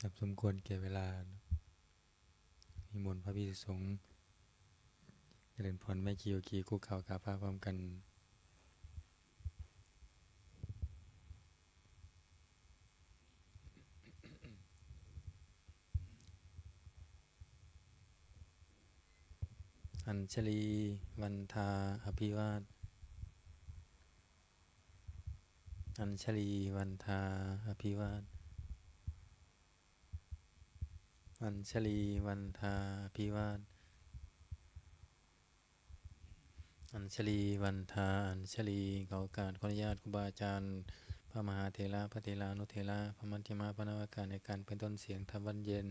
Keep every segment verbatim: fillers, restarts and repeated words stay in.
ครับ สมควรแก่เวลา นิมนต์พระภิกษุสงฆ์ เจริญพรแม่ชี โยคี คุกเข่ากราบพระพร้อมกัน Añjalī vandā abhivād. Añjalī vandā abhivād. Añjalī vandā abhivād. Añjalī vandā añjalī. ขอโอกาส ขออนุญาตครูบาอาจารย์ พระมหาเถระ พระเถรานุเถระ พระมัชฌิมะ พระนวากา ในการเป็นต้นเสียงธรรมวัตรเย็น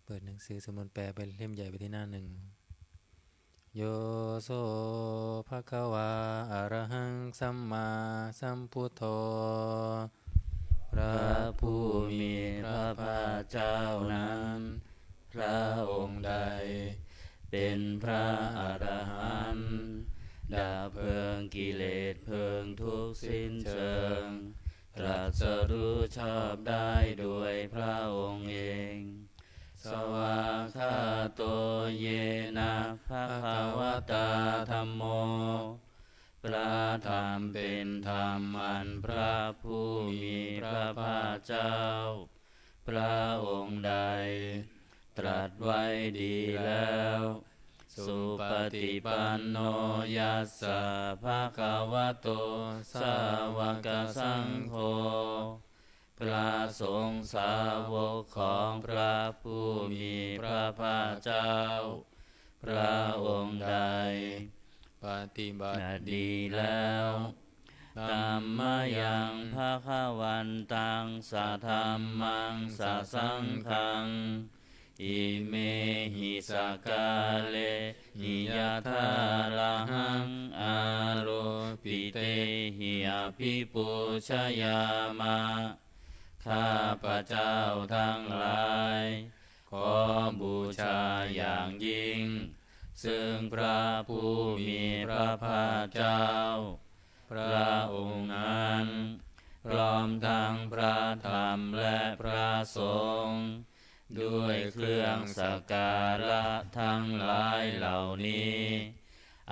เปิดหนังสือสวดมนต์แปลเป็นเล่มใหญ่ไปที่หน้าหนึ่ง Yo so bhagavā arahaṃ sammāsambuddho. พระผู้มีพระภาคเจ้านั้น พระองค์ใดเป็นพระอรหันต์ ดับเพลิงกิเลสเพลิงทุกข์สิ้นเชิง ตรัสรู้ชอบได้โดยพระองค์เอง Svākkhāto yena bhagavatā dhammo. พระธรรมเป็นธรรมอันพระผู้มีพระภาคเจ้า พระองค์ใดตรัสไว้ดีแล้ว Supaṭipanno yassa bhagavato sāvakasaṅgho. พระสงฆ์สาวกของพระผู้มีพระภาคเจ้า พระองค์ใดปฏิบัติดีแล้ว Tammayaṃ bhagavantaṃ sadhammaṃ sasaṅghaṃ imehi sakkārehi yathārahaṃ āropitehi abhipūjayāma. ข้าพเจ้าทั้งหลาย ขอบูชาอย่างยิ่ง ซึ่งพระผู้มีพระภาคเจ้า พระองค์นั้น พร้อมทั้งพระธรรมและพระสงฆ์ ด้วยเครื่องสักการะทั้งหลายเหล่านี้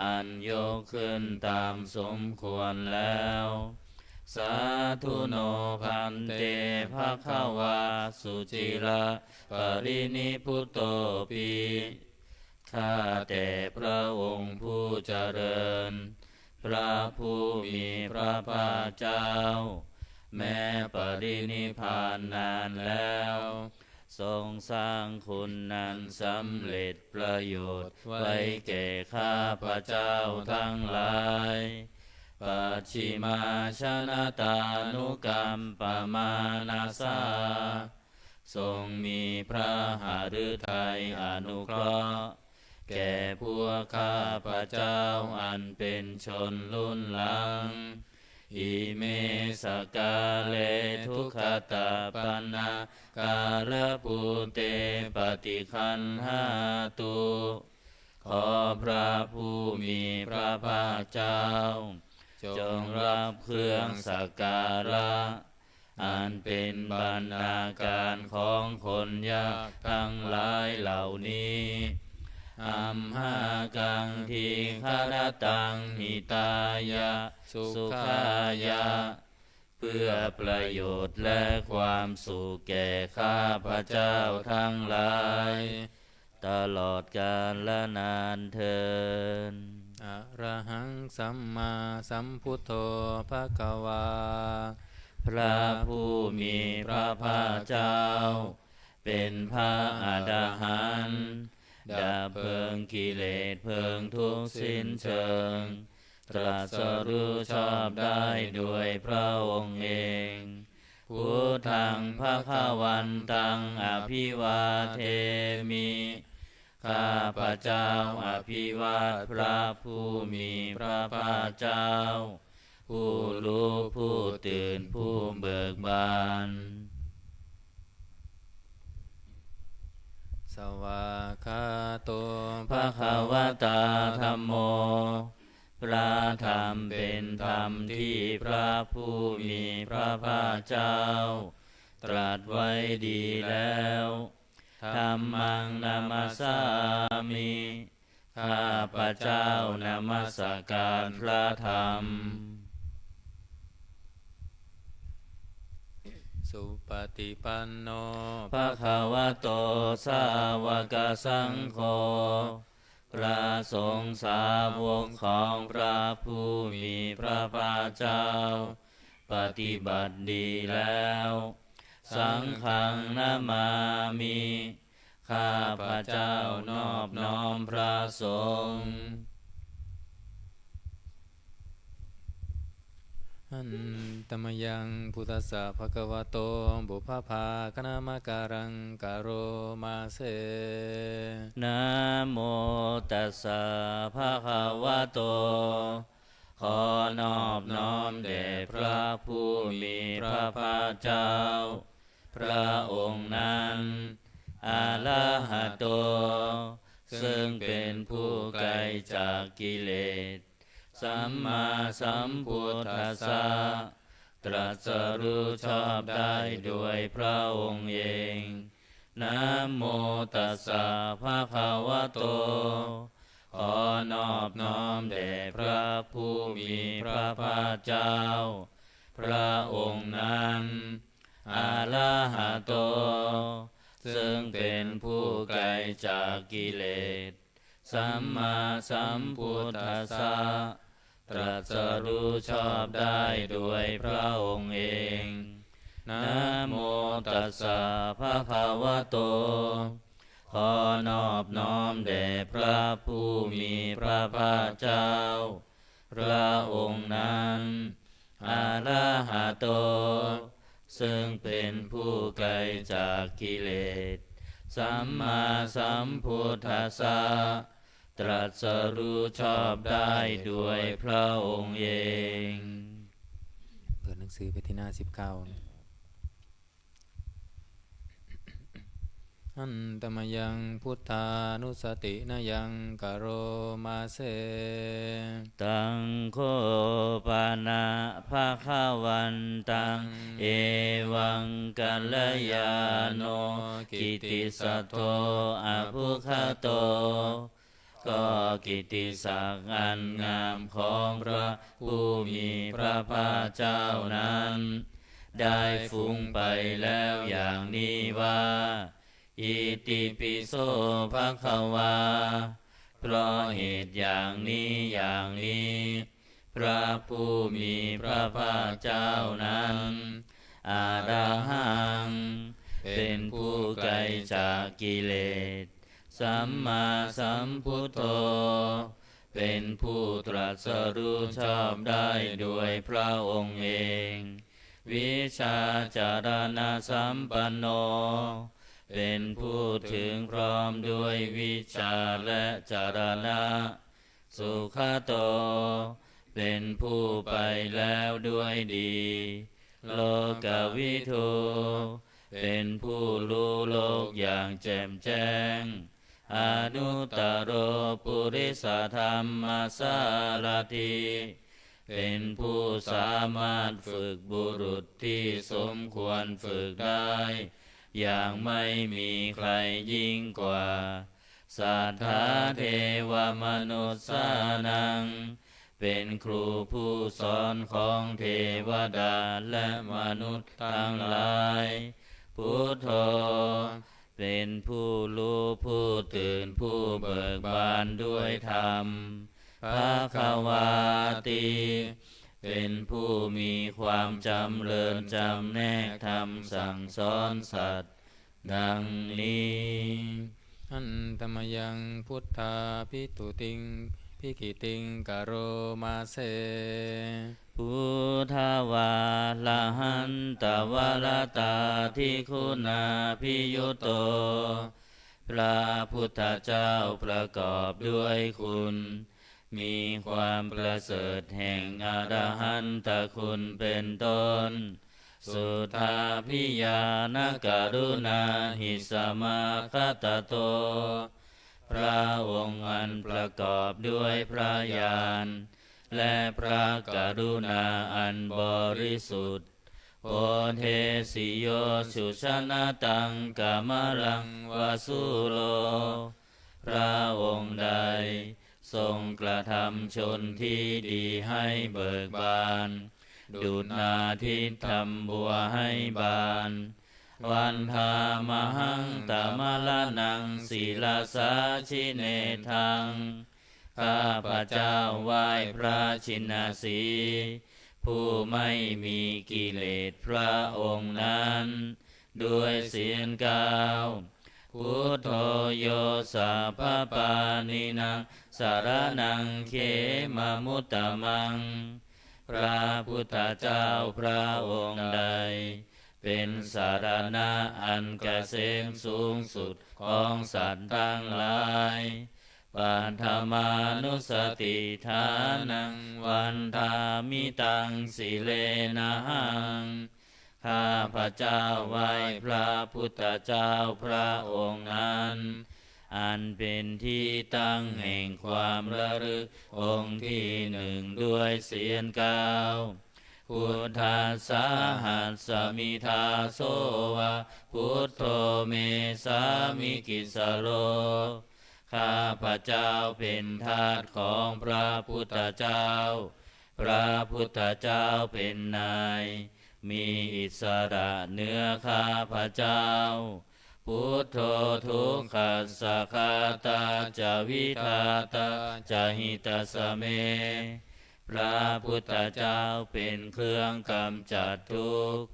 อันยกขึ้นตามสมควรแล้ว Sādhu no bhante bhagavā suciraparinibbutopi. ข้าแต่พระองค์ผู้เจริญ พระผู้มีพระภาคเจ้า แม้ปรินิพพานนานแล้ว ทรงสร้างคุณนั้นสำเร็จประโยชน์ไว้แก่ข้าพเจ้าทั้งหลาย Pacchimājanatānukampamānasā. ทรงมีพระหฤทัยอนุเคราะห์ แก่พวกข้าพเจ้าอันเป็นชนรุ่นหลัง Ime sakkāre duggatapaṇṇakārabhūte paṭiggaṇhātu. ขอพระผู้มีพระภาคเจ้า จงรับเครื่องสักการะ อันเป็นบรรณาการของคนยากทั้งหลายเหล่านี้ Amhākaṃ dīgharattaṃ hitāya sukhāya. เพื่อประโยชน์และความสุขแก่ข้าพเจ้าทั้งหลาย ตลอดกาลนานเทอญ Arahaṃ sammāsambuddho bhagavā. พระผู้มีพระภาคเจ้า เป็นพระอรหันต์ ดับเพลิงกิเลสเพลิงทุกข์สิ้นเชิง ตรัสรู้ชอบได้โดยพระองค์เอง Buddhaṃ bhagavantaṃ abhivādemi. ข้าพเจ้าอภิวาทพระผู้มีพระภาคเจ้า ผู้รู้ผู้ตื่นผู้เบิกบาน Svākkhāto bhagavatā dhammo. พระธรรมเป็นธรรมที่พระผู้มีพระภาคเจ้า ตรัสไว้ดีแล้ว Dhammaṃ namassāmi ข้าพเจ้านมัสการพระธรรม Supaṭipanno bhagavato sāvakasaṅgho พระสงฆ์สาวกของพระผู้มีพระภาคเจ้า ปฏิบัติดีแล้ว Saṅghaṃ namāmi ข้าพเจ้านอบน้อมพระสงฆ์ Handa mayaṃ buddhassa bhagavato pubbabhāganamakāraṃ karoma se. Namo tassa bhagavato ขอนอบน้อมแด่พระผู้มีพระภาคเจ้า พระองค์นั้น arahato ซึ่งเป็นผู้ไกลจากกิเลส sammāsambuddhassa ตรัสรู้ชอบได้โดยพระองค์เอง Namo tassa bhagavato ขอนอบน้อมแด่พระผู้มีพระภาคเจ้า พระองค์นั้น arahato ซึ่งเป็นผู้ไกลจากกิเลส sammāsambuddhassa ตรัสรู้ชอบได้โดยพระองค์เอง Namo tassa bhagavato ขอนอบน้อมแด่พระผู้มีพระภาคเจ้า พระองค์นั้น arahato ซึ่งเป็นผู้ไกลจากกิเลส sammāsambuddhassa ตรัสรู้ชอบได้โดยพระองค์เอง เปิดหนังสือไปที่หน้าสิบเก้า Handa mayaṃ buddhānussatinayaṃ karoma se. Taṃ kho pana bhagavantaṃ evaṃ kalyāṇo kittisaddo abbhuggato ก็กิตติศักดิ์อันงามของพระผู้มีพระภาคเจ้านั้น ได้ฟุ้งไปแล้วอย่างนี้ว่า Itipi so bhagavā เพราะเหตุอย่างนี้อย่างนี้ พระผู้มีพระภาคเจ้านั้น arahaṃ เป็นผู้ไกลจากกิเลส sammāsambuddho เป็นผู้ตรัสรู้ชอบได้โดยพระองค์เอง vijjācaraṇasampanno เป็นผู้ถึงพร้อมด้วยวิชชาและจรณะ sugato เป็นผู้ไปแล้วด้วยดี lokavidū เป็นผู้รู้โลกอย่างแจ่มแจ้ง anuttaro purisadammasārathi เป็นผู้สามารถฝึกบุรุษที่สมควรฝึกได้ อย่างไม่มีใครยิ่งกว่า satthā devamanussānaṃ เป็นครูผู้สอนของเทวดาและมนุษย์ทั้งหลาย buddho เป็นผู้รู้ผู้ตื่นผู้เบิกบานด้วยธรรม bhagavāti เป็นผู้มีความจำเริญจำแนกธรรมสั่งสอนสัตว์ ดังนี้ Handa mayaṃ buddhābhistutiṃ bhigītiṃ karoma se. Buddhavārahantavaratādiguṇābhiyutto พระพุทธเจ้าประกอบด้วยคุณ มีความประเสริฐแห่งอรหันตคุณเป็นต้น suddhābhiñāṇakaruṇāhi samāgatatto พระองค์อันประกอบด้วยพระญาณ และพระกรุณาอันบริสุทธิ์ โพเทสิโยสุชนตังกมลังวสุโร พระองค์ใดทรงกระทำชนที่ดีให้เบิกบาน ดุจนาทิตย์ทำบัวให้บาน วันทา มหัง ตมรณัง ศิรสา จิเนทัง ข้าพเจ้าไหว้พระชินสีห์ ผู้ไม่มีกิเลสพระองค์นั้น ด้วยเสียงกล่าว Buddho yo sabbapāṇinaṃ saraṇaṃ khemamuttamaṃ พระพุทธเจ้าพระองค์ใด เป็นสรณะอันเกษมสูงสุดของสัตว์ทั้งหลาย Paṭhamānussatiṭṭhānaṃ vandāmi taṃ sirenahaṃ ข้าพเจ้าไหว้พระพุทธเจ้าพระองค์นั้น อันเป็นที่ตั้งแห่งความระลึกองค์ที่หนึ่งด้วยเสียงกล่าว Buddhassāhasmi dāso va, Buddho me sāmikissaro ข้าพเจ้าเป็นทาสของพระพุทธเจ้า พระพุทธเจ้าเป็นนาย มีอิสระเหนือข้าพเจ้า Buddho dukkhassa ghātā ca vidhātā ca hitassa me พระพุทธเจ้าเป็นเครื่องกำจัดทุกข์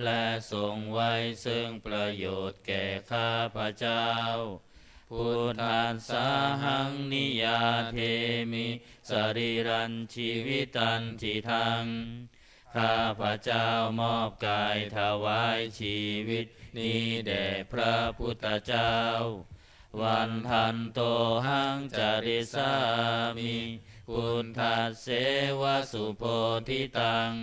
และทรงไว้ซึ่งประโยชน์แก่ข้าพเจ้า Buddhassāhaṃ niyyādemi sarīrañjīvitañcidaṃ ข้าพเจ้ามอบกายถวายชีวิตนี้แด่พระพุทธเจ้า Vandantohaṃ carissāmi buddhasseva subodhitaṃ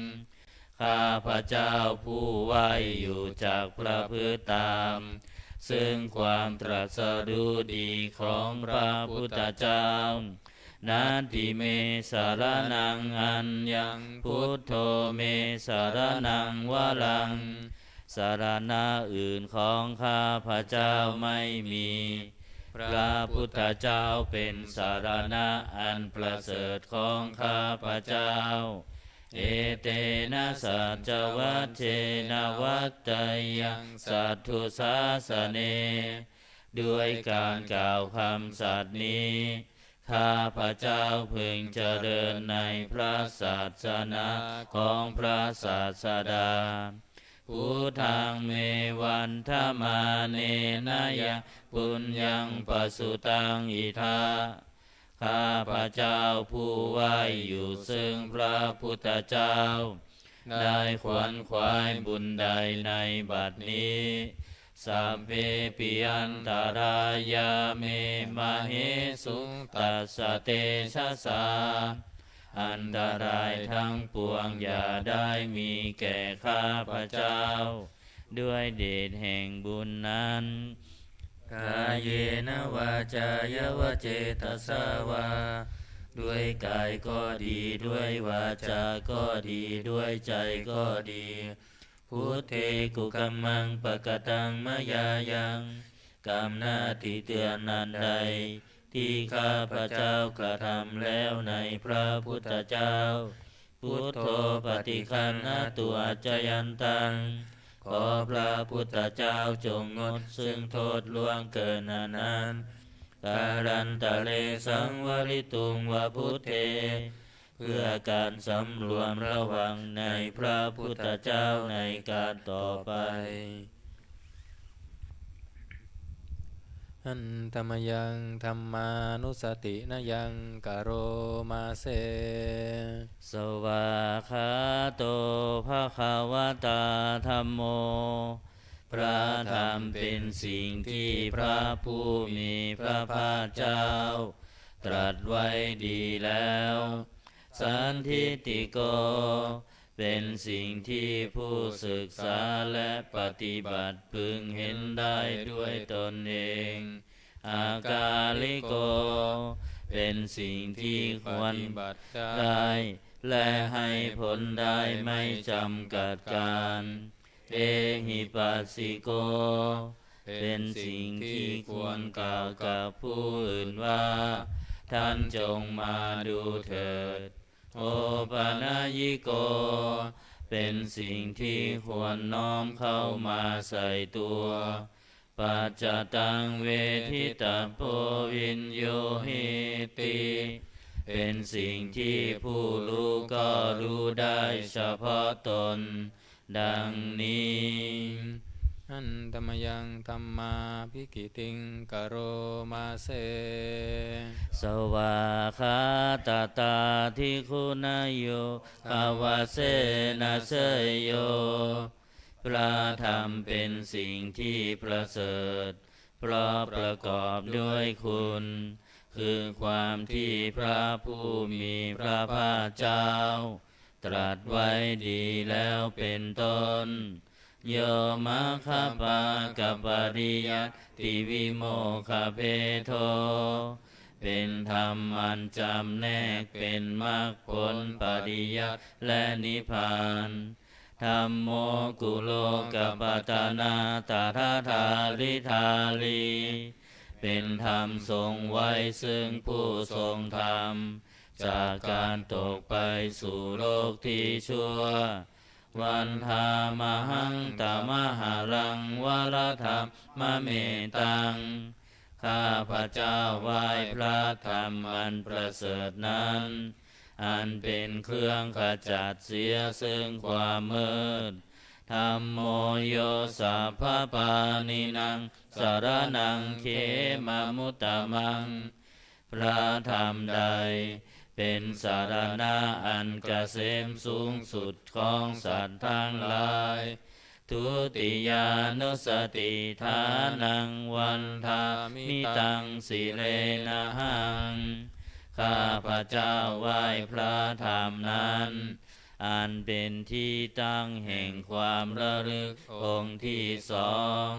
ข้าพเจ้าผู้ไหว้อยู่จักประพฤติตาม ซึ่งความตรัสรู้ดีของพระพุทธเจ้า Natthi me saraṇaṃ aññaṃ, Buddho me saraṇaṃ varaṃ สรณะอื่นของข้าพเจ้าไม่มี พระพุทธเจ้าเป็นสรณะอันประเสริฐของข้าพเจ้า Etena saccavajjena vaḍḍheyyaṃ satthu sāsane ด้วยการกล่าวคำสัตย์นี้ ข้าพเจ้าพึงเจริญในพระศาสนาของพระศาสดา Buddhaṃ me vandamānena yaṃ puññaṃ pasutaṃ idha ข้าพเจ้าผู้ไหว้อยู่ซึ่งพระพุทธเจ้า ได้ขวนขวายบุญใดในบัดนี้ Sabbepi antarāyā me māhesuṃ tassa tejasā อันตรายทั้งปวงอย่าได้มีแก่ข้าพเจ้า ด้วยเดชแห่งบุญนั้น Kāyena vācāya va cetasā vā ด้วยกายก็ดี ด้วยวาจาก็ดี ด้วยใจก็ดี Buddhe kukammaṃ pakataṃ mayā yaṃ กรรมหน้าที่เตือนอันใด ที่ข้าพเจ้ากระทำแล้วในพระพุทธเจ้า Buddho paṭiggaṇhatu accayantaṃ ขอพระพุทธเจ้าจงงดซึ่งโทษล่วงเกินอันนั้น Kālantare saṃvarituṃ va Buddhe เพื่อการสำรวมระวังในพระพุทธเจ้าในการต่อไป Handa mayaṃ dhammānussatinayaṃ karoma se. Svākkhāto bhagavatā dhammo พระธรรมเป็นสิ่งที่พระผู้มีพระภาคเจ้า ตรัสไว้ดีแล้ว Sandiṭṭhiko เป็นสิ่งที่ผู้ศึกษาและปฏิบัติพึงเห็นได้ด้วยตนเอง Akāliko เป็นสิ่งที่ควรได้ และให้ผลได้ไม่จำกัดกาล Ehipassiko เป็นสิ่งที่ควรกล่าวกับผู้อื่นว่า ท่านจงมาดูเถิด Opanayiko เป็นสิ่งที่ควรน้อมเข้ามาใส่ตัว Paccattaṃ veditabbo viññūhīti เป็นสิ่งที่ผู้รู้ก็รู้ได้เฉพาะตน ดังนี้ Handa mayaṃ dhammābhigītiṃ karoma se. Svākkhātatādiguṇayogavasena seyyo พระธรรมเป็นสิ่งที่ประเสริฐ เพราะประกอบด้วยคุณ คือความที่พระผู้มีพระภาคเจ้า ตรัสไว้ดีแล้วเป็นต้น Yo maggapākapariyattivimokkhabhedo เป็นธรรมอันจำแนกเป็นมรรคผลปริยัติและนิพพาน Dhammo kulokapatanā tathadhāridhārī เป็นธรรมทรงไว้ซึ่งผู้ทรงธรรม จากการตกไปสู่โลกที่ชั่ว Vandāmahaṃ tamaharaṃ varadhammametaṃ ข้าพเจ้าไหว้พระธรรมอันประเสริฐนั้น อันเป็นเครื่องขจัดเสียซึ่งความมืด Dhammo yo sabbapāṇīnaṃ saraṇaṃ khemamuttamaṃ พระธรรมใดเป็นสรณะอันเกษมสูงสุดของสัตว์ทั้งหลาย Dutiyānussatiṭṭhānaṃ vandāmi taṃ sirenahaṃ ข้าพเจ้าไหว้พระธรรมนั้น อันเป็นที่ตั้งแห่งความระลึกองค์ที่สอง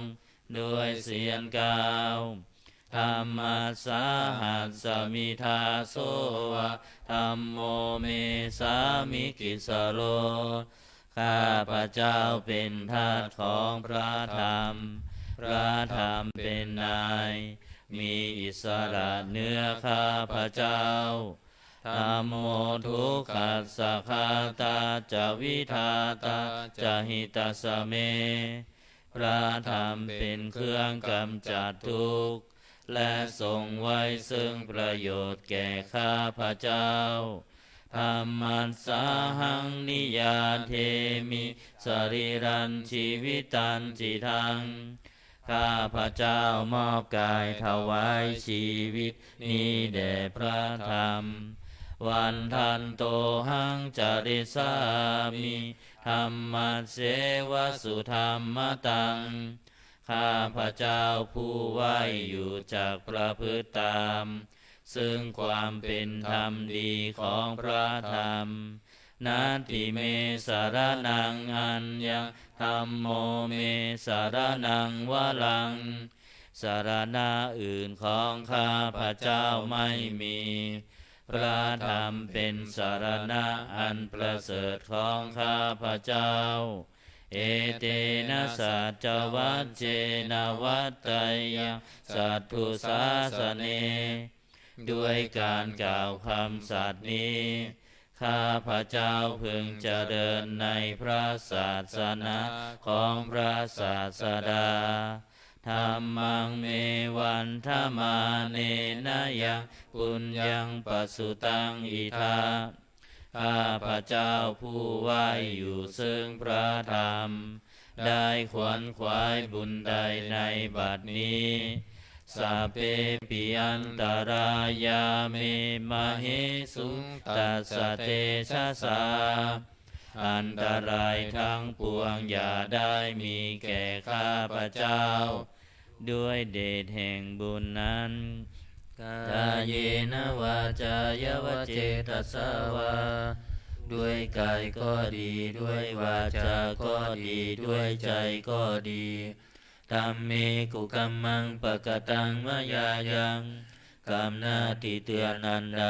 ด้วยเสียงกล่าว Dhammassāhasmi dāso va dhammo me sāmikissaro ข้าพเจ้าเป็นทาสของพระธรรม พระธรรมเป็นนาย มีอิสระเหนือข้าพเจ้า Dhammo dukkhassa ghātā ca vidhātā ca hitassa me พระธรรมเป็นเครื่องกำจัดทุกข์ และทรงไว้ซึ่งประโยชน์แก่ข้าพเจ้า Dhammassāhaṃ niyyādemi sarīrañjīvitañcidaṃ ข้าพเจ้ามอบกายถวายชีวิตนี้แด่พระธรรม Vandantohaṃ carissāmi dhammasseva sudhammataṃ ข้าพเจ้าผู้ไหว้อยู่จักประพฤติตาม ซึ่งความเป็นธรรมดีของพระธรรม Natthi me saraṇaṃ aññaṃ dhammo me saraṇaṃ varaṃ สรณะอื่นของข้าพเจ้าไม่มี พระธรรมเป็นสรณะอันประเสริฐของข้าพเจ้า Etena saccavajjena vaḍḍheyyaṃ satthu sāsane ด้วยการกล่าวคำสัตย์นี้ ข้าพเจ้าพึงเจริญในพระศาสนาของพระศาสดา Dhammaṃ me vandamānena yaṃ puññaṃ pasutaṃ idha ข้าพเจ้าผู้ไหว้อยู่ซึ่งพระธรรม ได้ขวนขวายบุญใดในบัดนี้ Sabbepi antarāyā me māhesuṃ tassa tejasā อันตรายทั้งปวงอย่าได้มีแก่ข้าพเจ้า ด้วยเดชแห่งบุญนั้น Kāyena vācāya va cetasā vā ด้วยกายก็ดี ด้วยวาจาก็ดี ด้วยใจก็ดี Dhamme kukammaṃ pakataṃ mayā yaṃ กำหน้าติเตือนอันใด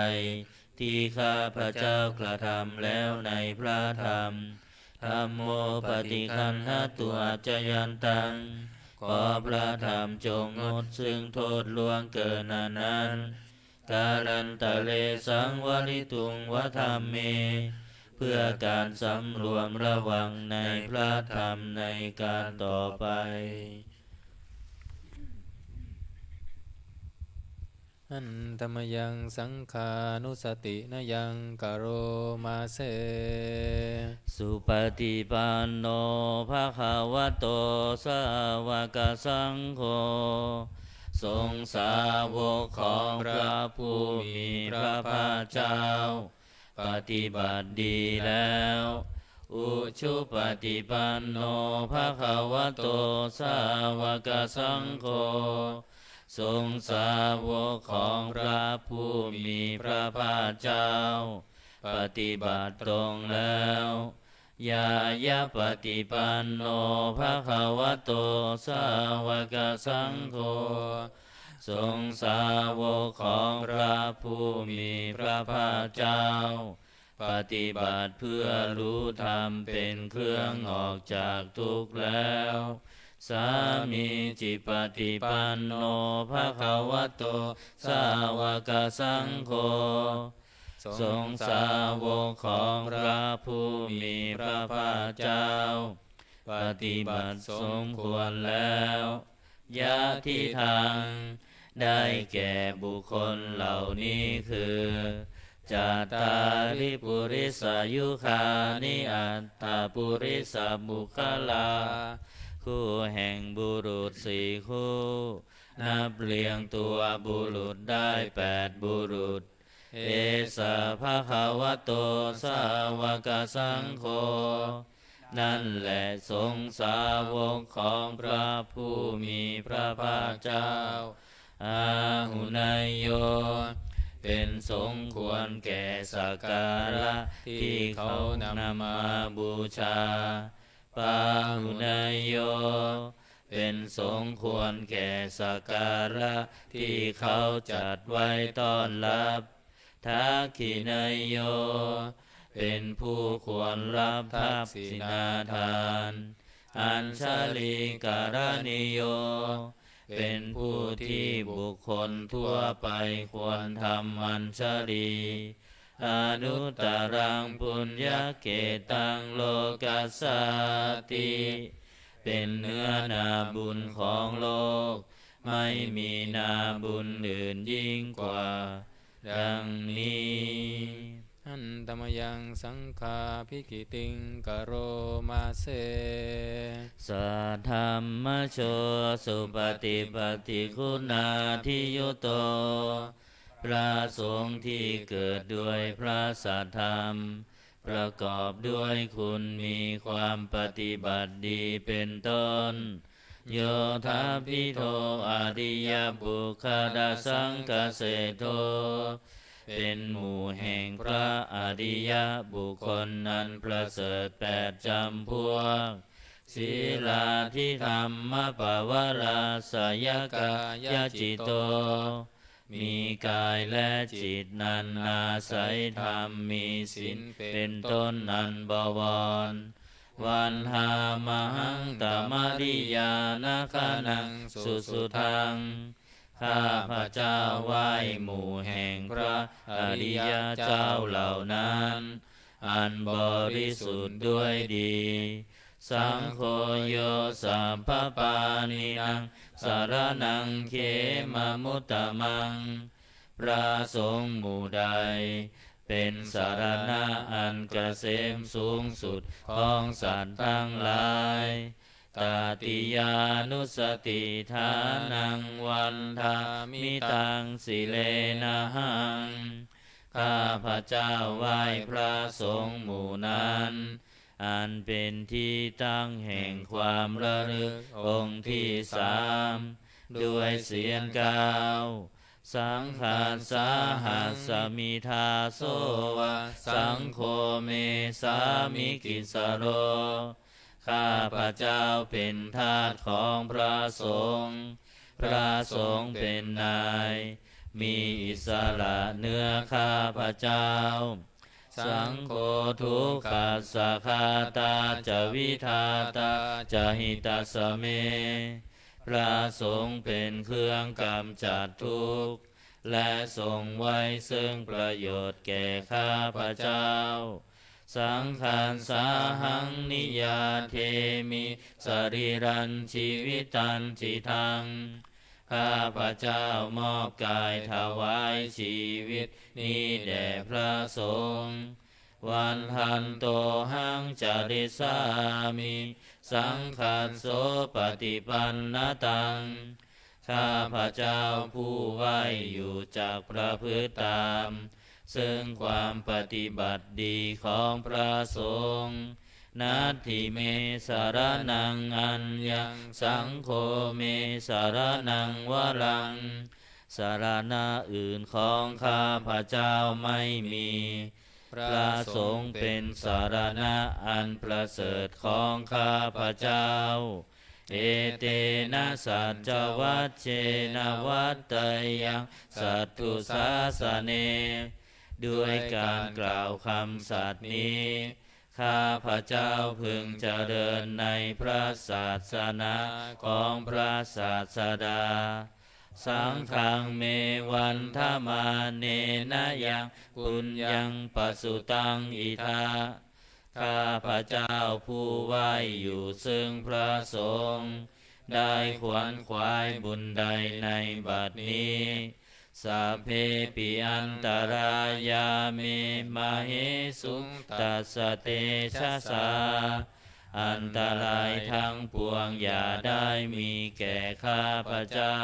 ที่ข้าพเจ้ากระทำแล้วในพระธรรม Dhammo paṭiggaṇhatu accayantaṃ ขอพระธรรมจงงดซึ่งโทษล่วงเกินอันนั้น Kālantare saṃvarituṃ va dhamme เพื่อการสำรวมระวังในพระธรรมในการต่อไป Handa mayaṃ saṅghānussatinayaṃ karoma se. Supaṭipanno bhagavato sāvakasaṅgho สงฆ์สาวกของพระผู้มีพระภาคเจ้า ปฏิบัติดีแล้ว Ujupaṭipanno bhagavato sāvakasaṅgho สงฆ์สาวกของพระผู้มีพระภาคเจ้า ปฏิบัติตรงแล้ว Ñāyapaṭipanno bhagavato sāvakasaṅgho สงฆ์สาวกของพระผู้มีพระภาคเจ้า ปฏิบัติเพื่อรู้ธรรมเป็นเครื่องออกจากทุกข์แล้ว Sāmīcipaṭipanno bhagavato sāvakasaṅgho สงฆ์สาวกของพระผู้มีพระภาคเจ้า ปฏิบัติสมควรแล้ว Yadidaṃ ได้แก่บุคคลเหล่านี้คือ Cattāri purisayugāni aṭṭha purisapuggalā คู่แห่งบุรุษสี่คู่ นับเรียงตัวบุรุษได้แปดบุรุษ Esa bhagavato sāvakasaṅgho นั่นแหละสงฆ์สาวกของพระผู้มีพระภาคเจ้า Āhuneyyo เป็นสงฆ์ควรแก่สักการะที่เขานำมาบูชา Pāhuneyyo เป็นสงฆ์ควรแก่สักการะที่เขาจัดไว้ต้อนรับ Dakkhiṇeyyo เป็นผู้ควรรับทักษิณาทาน Añjalikaraṇīyo เป็นผู้ที่บุคคลทั่วไปควรทำอัญชลี Anuttaraṃ puññakkhettaṃ lokassāti เป็นเนื้อนาบุญของโลก ไม่มีนาบุญอื่นยิ่งกว่า ดังนี้ Handa mayaṃ saṅghābhigītiṃ karoma se. Saddhammajo supaṭipattiguṇādiyutto พระสงฆ์ที่เกิดด้วยพระสัทธรรม ประกอบด้วยคุณมีความปฏิบัติดีเป็นต้น Yodapitto ariyapuggalasaṅghaseṭṭho เป็นหมู่แห่งพระอริยบุคคลนั้นประเสริฐแปดจำพวก Sīlādidhammapavarāsayakāyacitto มีกายและจิตนั้นอาศัยธรรมมีศีลเป็นต้นอันบวร Vandāmahaṃ tamariyanagaṇaṃ susuddhaṃ ข้าพเจ้าไหว้หมู่แห่งพระอริยเจ้าเหล่านั้น อันบริสุทธิ์ด้วยดี Saṅgho yo sabbapāṇīnaṃ saraṇaṃ khemamuttamaṃ พระสงฆ์หมู่ใด เป็นสรณะอันเกษมสูงสุดของสัตว์ทั้งหลาย Tatiyānussatiṭṭhānaṃ vandāmi taṃ sirenahaṃ ข้าพเจ้าไหว้พระสงฆ์หมู่นั้น อันเป็นที่ตั้งแห่งความระลึกองค์ที่สาม ด้วยเสียงกล่าว Saṅghassāhasmi dāso va saṅgho me sāmikissaro ข้าพเจ้าเป็นทาสของพระสงฆ์ พระสงฆ์เป็นนาย มีอิสระเหนือข้าพเจ้า Saṅgho dukkhassa ghātā ca vidhātā ca hitassa me. พระสงฆ์เป็นเครื่องกำจัดทุกข์ และทรงไว้ซึ่งประโยชน์แก่ข้าพเจ้า Saṅghassāhaṃ niyyādemi sarīrañjīvitañcidaṃ. ข้าพเจ้ามอบกายถวายชีวิตนี้แด่พระสงฆ์ Vandantohaṃ carissāmi saṅghassopaṭipannataṃ. ข้าพเจ้าผู้ไหว้อยู่จักประพฤติตาม ซึ่งความปฏิบัติดีของพระสงฆ์ Natthi me saraṇaṃ aññaṃ saṅgho me saraṇaṃ varaṃ. สรณะอื่นของข้าพเจ้าไม่มี พระสงฆ์เป็นสรณะอันประเสริฐของข้าพเจ้า Etena saccavajjena vaḍḍheyyaṃ satthu sāsane. ด้วยการกล่าวคำสัตย์นี้ ข้าพเจ้าพึงเจริญในพระศาสนาของพระศาสดา Saṅghaṃ me vandamānena yaṃ puññaṃ pasutaṃ idha. ข้าพเจ้าผู้ไหว้อยู่ซึ่งพระสงฆ์ ได้ขวนขวายบุญใดในบัดนี้ Sabbepi antarāyā me māhesuṃ tassa tejasā. อันตรายทั้งปวงอย่าได้มีแก่ข้าพเจ้า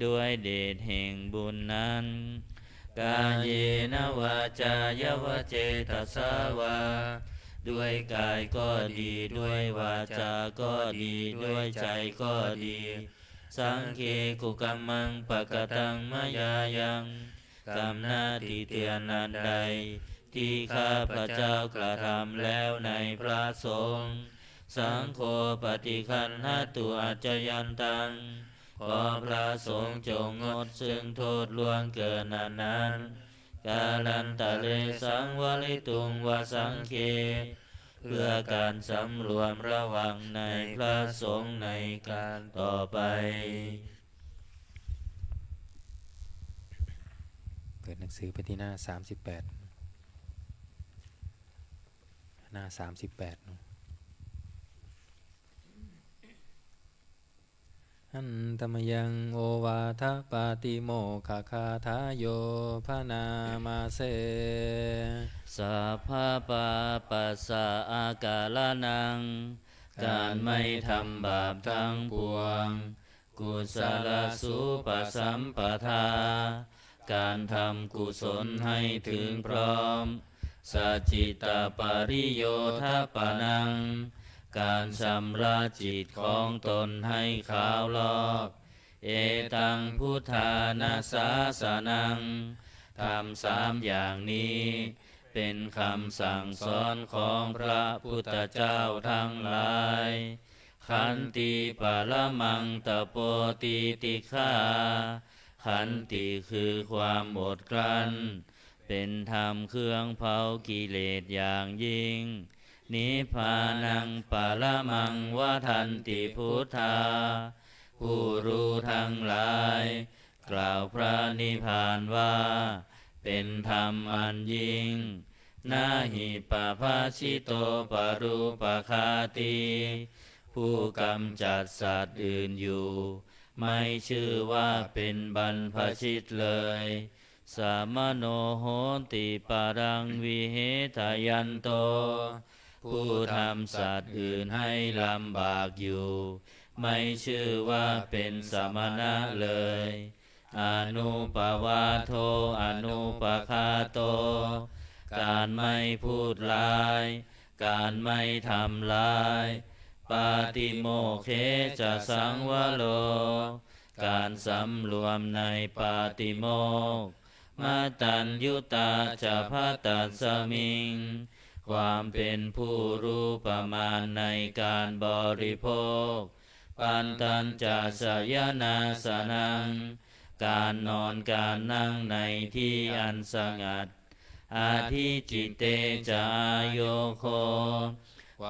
ด้วยเดชแห่งบุญนั้น Kāyena vācāya va cetasā vā. ด้วยกายก็ดี ด้วยวาจาก็ดี ด้วยใจก็ดี Saṅghe kukammaṃ pakataṃ mayā yaṃ. กรรมหน้าที่เตือนอันใด ที่ข้าพเจ้ากระทำแล้วในพระสงฆ์ Saṅgho paṭiggaṇhatu accayantaṃ. ขอพระสงฆ์จงงดซึ่งโทษล่วงเกินอันนั้น Kālantare saṃvarituṃ va saṅghe. เพื่อการสำรวมระวังในพระสงฆ์ในการต่อไป เปิดหนังสือไปที่หน้าสามสิบแปด หน้าสามสิบแปด Handa mayaṃ ovādapātimokkhagāthāyo bhaṇāma se. Sabbapāpassa akaraṇaṃ. การไม่ทำบาปทั้งปวง Kusalasupasampadā. การทำกุศลให้ถึงพร้อม Sacittapariyodapanaṃ. การชำระจิตของตนให้ขาวลอก Etaṃ buddhāna sāsanaṃ. ธรรมสามอย่างนี้ เป็นคำสั่งสอนของพระพุทธเจ้าทั้งหลาย Khanti paramaṃ tapo titikkhā. ขันติคือความอดกลั้น เป็นธรรมเครื่องเผากิเลสอย่างยิ่ง Nibbānaṃ paramaṃ vadanti buddhā. ผู้รู้ทั้งหลาย กล่าวพระนิพพานว่า เป็นธรรมอันยิ่ง Na hi pabhāsito parūpaghātī. ผู้กำจัดสัตว์อื่นอยู่ ไม่ชื่อว่าเป็นบรรพชิตเลย Samano hoti paraṃ vihetayanto. ผู้ทำสัตว์อื่นให้ลำบากอยู่ ไม่ชื่อว่าเป็นสมณะเลย Anupavādo anupaghāto. การไม่พูดร้าย การไม่ทำร้าย Pātimokkhe ca saṃvaro. การสำรวมในปาติโมกข์ Mataññutā ca bhaddasmiṃ. ความเป็นผู้รู้ประมาณในการบริโภค Pantañca sayanāsanaṃ. การนอนการนั่งในที่อันสงัด Adhicitte ca āyogo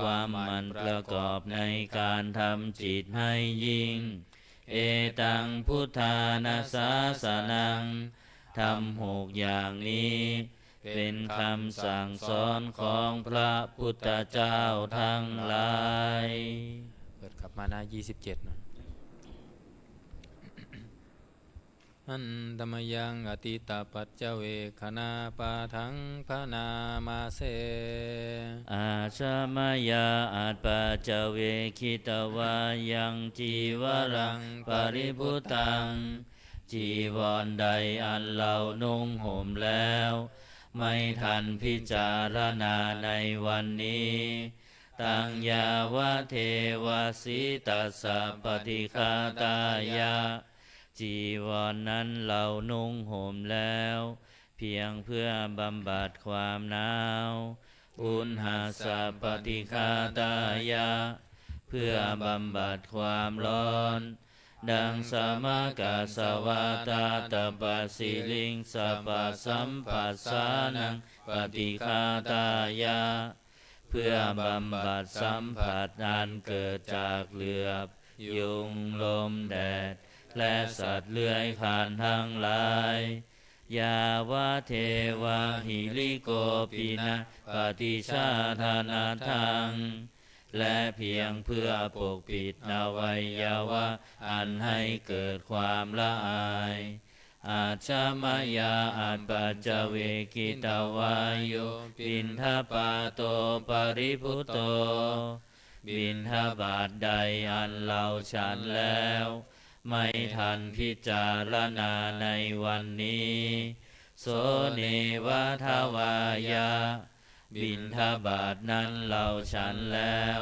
ความหมั่นประกอบในการทำจิตให้ยิ่ง Etaṃ buddhāna sāsanaṃ ธรรมหกอย่างนี้ เป็นคำสั่งสอนของพระพุทธเจ้าทั้งหลาย เปิดกลับมาหน้า ยี่สิบเจ็ด นะ Handa mayaṃ atītapaccavekkhaṇapāṭhaṃ bhaṇāma se. Ajja mayā appaccavekkhitvā yaṃ cīvaraṃ paribhuttaṃ จีวรใดอันเรานุ่งห่มแล้ว ไม่ทันพิจารณาในวันนี้ Taṃ yāvadeva sītassa paṭighātāya จีวรนั้นเรานุ่งห่มแล้ว เพียงเพื่อบำบัดความหนาว Uṇhassa paṭighātāya เพื่อบำบัดความร้อน Daṃsamakasavātātapasiriṃsapasamphassānaṃ paṭighātāya เพื่อบำบัดสัมผัสอันเกิดจากเหลือบ ยุง ลม แดด และสัตว์เลื้อยคลานทั้งหลาย Yāvadeva hirikopinapaṭicchādanatthaṃ และเพียงเพื่อปกปิดอวัยวะอันให้เกิดความละอาย Ajja mayā appaccavekkhitvā yo piṇḍapāto paribhutto บิณฑบาตใดอันเราฉันแล้ว ไม่ทันพิจารณาในวันนี้ So neva davāya บิณฑบาตนั้นเราฉันแล้ว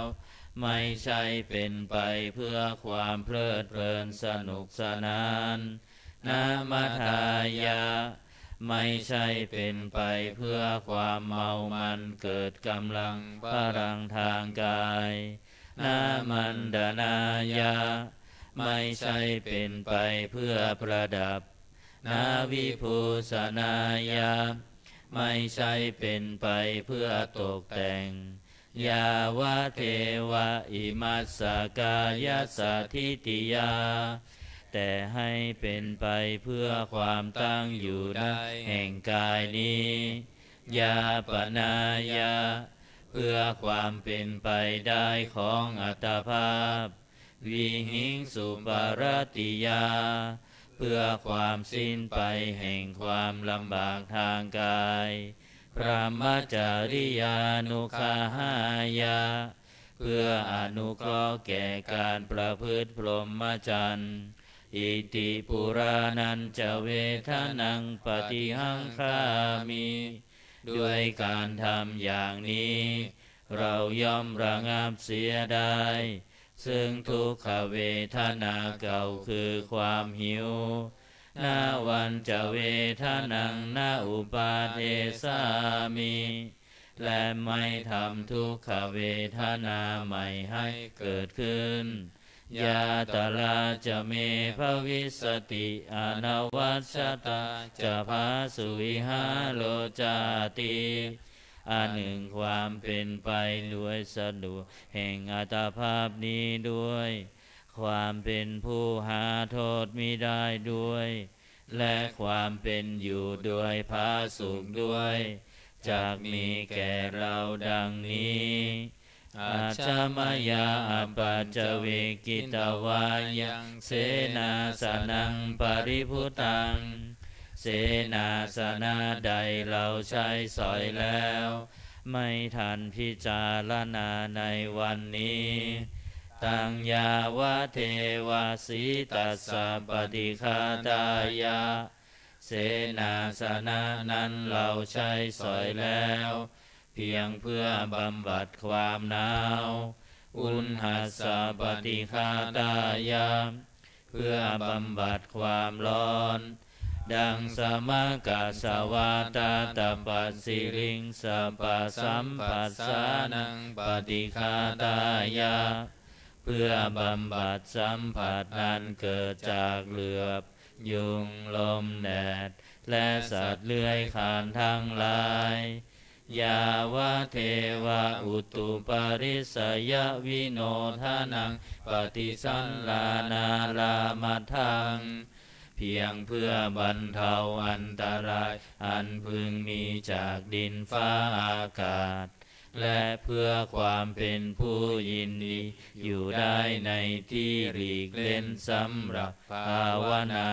ไม่ใช่เป็นไปเพื่อความเพลิดเพลินสนุกสนาน Na madāya ไม่ใช่เป็นไปเพื่อความเมามันเกิดกำลังพลังทางกาย Na maṇḍanāya ไม่ใช่เป็นไปเพื่อประดับ Na vibhūsanāya ไม่ใช่เป็นไปเพื่อตกแต่ง Yāvadeva imassa kāyassa ṭhitiyā แต่ให้เป็นไปเพื่อความตั้งอยู่ได้แห่งกายนี้ Yāpanāya เพื่อความเป็นไปได้ของอัตภาพ Vihiṃsuparatiyā เพื่อความสิ้นไปแห่งความลำบากทางกาย Brahmacariyānuggahāya เพื่ออนุเคราะห์แก่การประพฤติพรหมจรรย์ Iti purāṇañca vedanaṃ paṭihaṅkhāmi ด้วยการทำอย่างนี้ เราย่อมระงับเสียได้ ซึ่งทุกขเวทนาเก่าคือความหิว Navañca vedanaṃ na uppādessāmi และไม่ทำทุกขเวทนาใหม่ให้เกิดขึ้น Yātrā ca me bhavissati anavajjatā ca phāsuvihāro cāti อันหนึ่งความเป็นไปโดยสะดวกแห่งอัตภาพนี้ด้วย ความเป็นผู้หาโทษมิได้ด้วย และความเป็นอยู่โดยผาสุกด้วย จักมีแก่เราดังนี้ Ajja mayā appaccavekkhitvā yaṃ senāsanaṃ paribhuttaṃ เสนาสนะใดเราใช้สอยแล้ว ไม่ทันพิจารณาในวันนี้ Taṃ yāvadeva sītassa paṭighātāya เสนาสนะนั้นเราใช้สอยแล้ว เพียงเพื่อบำบัดความหนาว Uṇhassa paṭighātāya เพื่อบำบัดความร้อน Daṃsamakasavātātapasiriṃsapasamphassānaṃ paṭighātāya เพื่อบำบัดสัมผัสอันเกิดจากเหลือบ ยุง ลม แดด และสัตว์เลื้อยคลานทั้งหลาย yāvadeva uttuparissayavinodanaṃ paṭisallānārāmatthaṃ เพียงเพื่อบรรเทาอันตรายอันพึงมีจากดินฟ้าอากาศ และเพื่อความเป็นผู้ยินดีอยู่ได้ในที่หลีกเล่นสำหรับภาวนา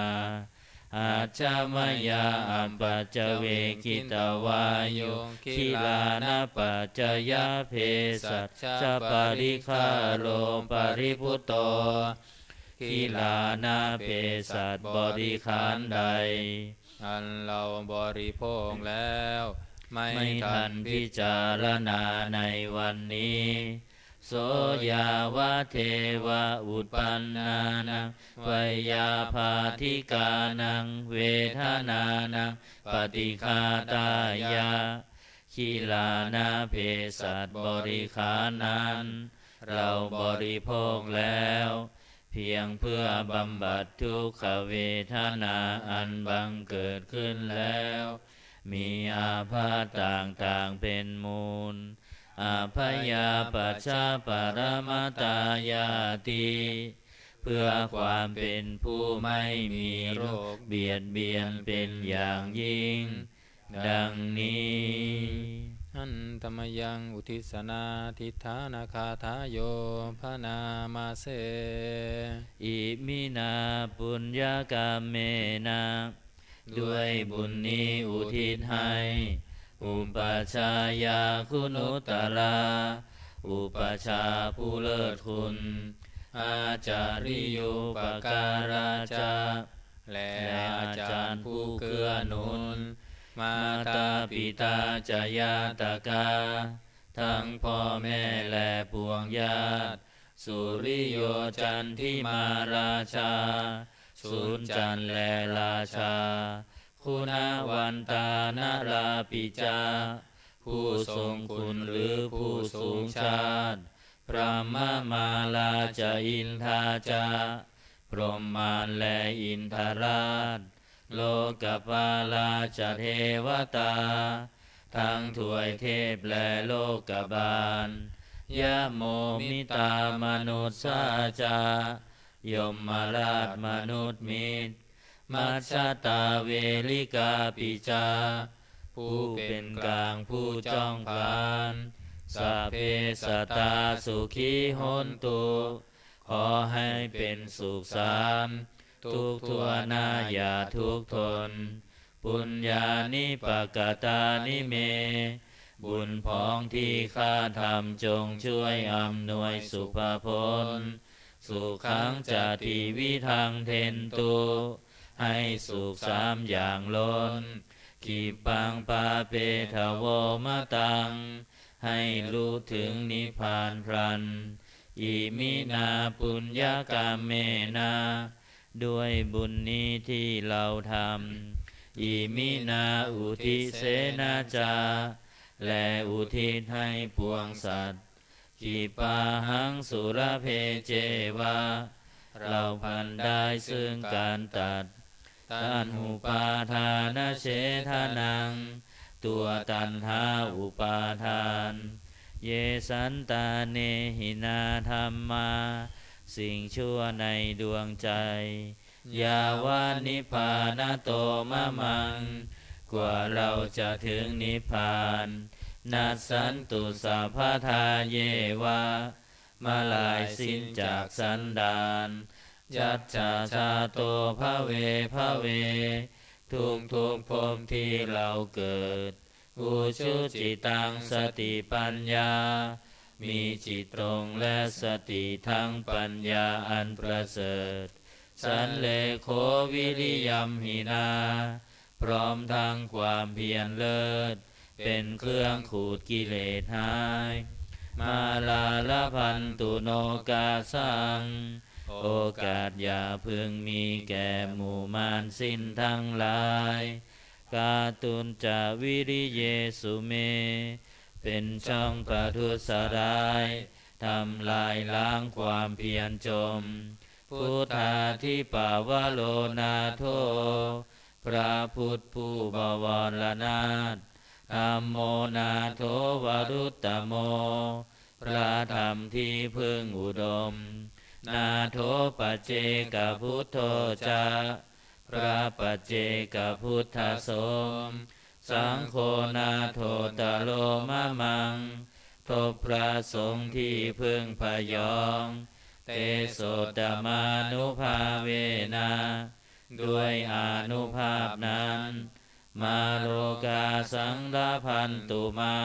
Ajja mayā apaccavekkhitvā yo gilānapaccayabhesajjaparikkhāro paribhutto gilāna เภสัชบริขารใด อันเราบริโภคแล้ว ไม่ทันพิจารณาในวันนี้ so yāvadeva uppannānaṃ veyyābādhikānaṃ vedanānaṃ paṭighātāya gilāna เภสัชบริขารนั้น เราบริโภคแล้ว เพียงเพื่อบำบัดทุกขเวทนาอันบังเกิดขึ้นแล้ว มีอาภัพต่างๆเป็นมูล Abyāpajjhaparamatāyāti เพื่อความเป็นผู้ไม่มีโรคเบียดเบียนเป็นอย่างยิ่ง ดังนี้ Handa mayaṃ uddissanādhiṭṭhānagāthāyo bhaṇāma se. Iminā puññakammena ด้วยบุญนี้อุทิศให้ upajjhāyā guṇuttarā อุปัชฌาย์ผู้เลิศคุณ ācariyūpakārā ca และอาจารย์ผู้เกื้อหนุน mātā pitā ca ñātakā ทั้งพ่อแม่และปวงญาติ suriyo candimā rājā สุริจันทร์และราชา guṇavantā narāpi ca ผู้ทรงคุณหรือผู้สูงชาติ brahmamārā ca indā ca พรหมมารและอินทราช lokapālā ca devatā ทั้งทวยเทพและโลกบาล yamo mittā manussā ca ยมราชมนุษย์มิตร majjhattā verikāpi ca ผู้เป็นกลางผู้จ้องผลาญ sabbe sattā sukhī hontu ขอให้เป็นสุขสามทุกทั่วหน้าอย่าทุกข์ทน puññāni pakatāni me บุญผองที่ข้าทำจงช่วยอำนวยสุภพล sukhaṃ ca tividhaṃ dentu ให้สุขสามอย่างล้น khippaṃ pāpetha vo mataṃ ให้รู้ถึงนิพพานพลัน iminā puññakammena ด้วยบุญนี้ที่เราทำ iminā uddisena ca และอุทิศให้ปวงสัตว์ khippāhaṃ sulabhe ceva เราพลันได้ซึ่งการตัด taṇhupādānachedanaṃ ตัวตัณหาอุปาทาน ye santāne hīnā dhammā สิ่งชั่วในดวงใจ yāva nibbānato mamaṃ กว่าเราจะถึงนิพพาน nassantu sabbadā yeva เมื่อลายสิ้นจากสันดาน yattha jāto bhave bhave ทุกทุกๆภพที่เราเกิด ujucittaṃ satipaññā มีจิตตรงและสติทั้งปัญญาอันประเสริฐ sallekho viriyamhinā พร้อมทั้งความเพียรเลิศ เป็นเครื่องขูดกิเลสหาย mārā labhantu nokāsaṃ โอกาสอย่าพึงมีแก่หมู่มารสิ้นทั้งหลาย kātuñca viriyesu me เป็นช่องประทุษร้าย ทำลายล้างความเพียรจม Buddhādhipavaro nātho พระพุทธผู้บวรนาถ Dhammo nātho varuttamo พระธรรมที่พึ่งอุดม Nātho paccekabuddho ca พระปัจเจกพุทธสงฆ์ Saṅgho nāthottaro mamaṃ ทบพระสงฆ์ที่พึ่งพยอง Tesottamānubhāvena ด้วยอานุภาพนั้น Mārokāsaṃ labhantu mā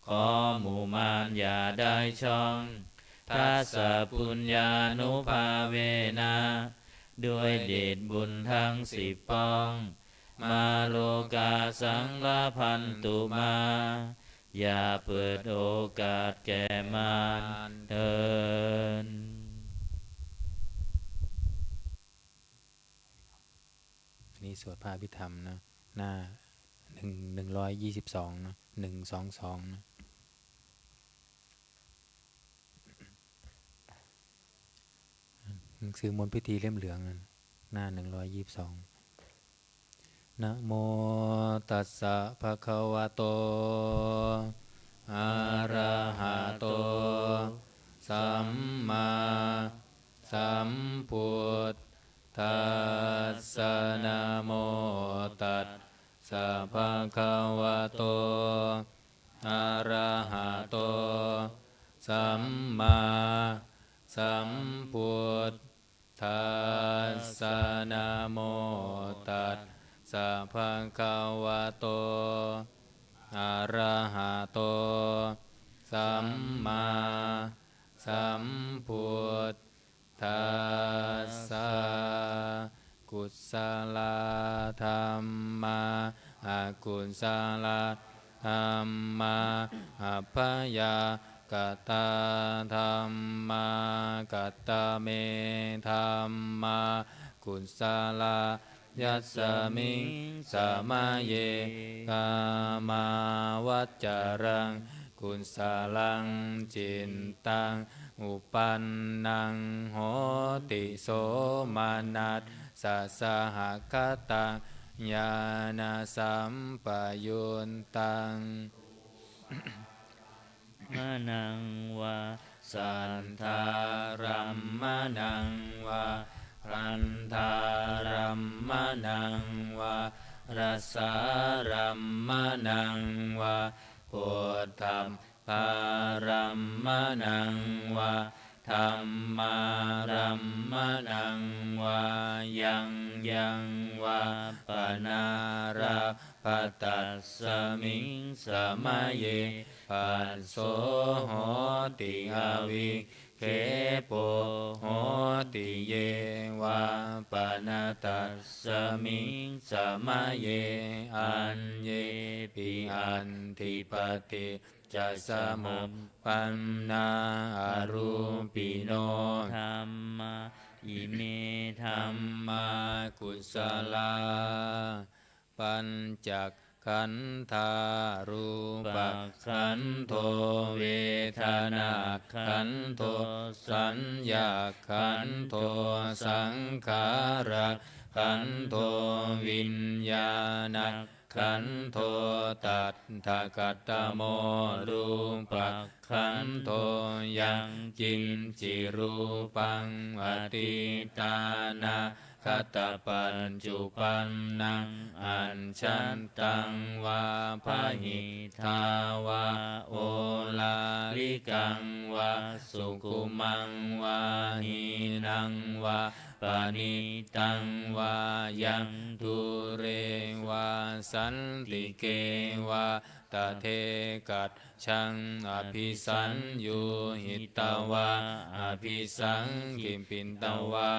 ขอหมู่มารอย่าได้ช่อง Dasapuññānubhāvena ด้วยเดชบุญทั้งสิบป้อง Mārokāsaṃ labhantu mā อย่าเปิดโอกาสแก่มารเถิด อันนี้สวดพระอภิธรรมนะ หน้าหนึ่ง หนึ่งร้อยยี่สิบสองนะ หนึ่งสองสองนะ หนังสือมนต์พิธีเล่มเหลืองนั่น หน้าหนึ่งร้อยยี่สิบสอง Namo tassa bhagavato arahato sammāsambuddhassa. Namo tassa bhagavato arahato sammāsambuddhassa. Namo tassa bhagavato arahato sammāsambuddhassa. Kusalā dhammā, akusalā dhammā, abyākatā dhammā. Katame dhammā kusalā? Yasmiṃ samaye kāmāvacaraṃ kusalaṃ cittaṃ uppannaṃ hoti somanassasahagataṃ ñāṇasampayuttaṃ manaṃ vā saddārammaṇaṃ vā gandhārammaṇaṃ vā rasārammaṇaṃ vā phoṭṭhabbārammaṇaṃ vā dhammārammaṇaṃ vā yaṃ yaṃ vā panārab bha tasmiṃ samaye phasso hoti avikkhepo hoti ye vā pana tasmiṃ samaye aññepi atthi paṭiccasamuppannā arūpino dhammā ime dhammā kusalā. Pañcakkhandhā rūpakkhandho vedanākkhandho saññākkhandho saṅkhārakkhandho viññāṇakkhandho. Tattha katamo rūpak khandho yaṅkiñci rūpaṃ atītānāgatapaccuppannaṃ ajjhattaṃ vā bahiddhā vā oḷārikaṃ vā sukhumaṃ vā hīnaṃ vā paṇītaṃ vā yaṃ dūre vā santike vā tadekaj jhaṃ abhisaññūhitvā abhisaṅkhipitvā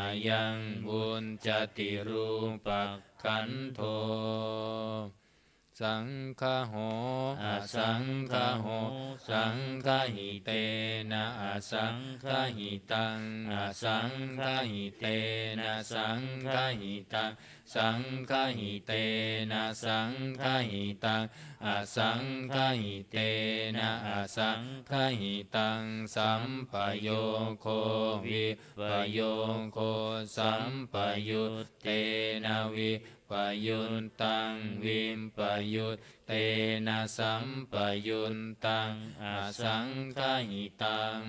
ayaṃ vuccati rūpakkhandho. saṅgaho asaṅgaho, saṅgahitena asaṅgahitaṃ, asaṅgahitena saṅgahitaṃ, saṅgahitena saṅgahitaṃ, asaṅgahitena asaṅgahitaṃ, sampayogo vippayogo, sampayuttena vippa- payuttaṃ, vippayuttena sampayuttaṃ, asaṅgahitaṃ.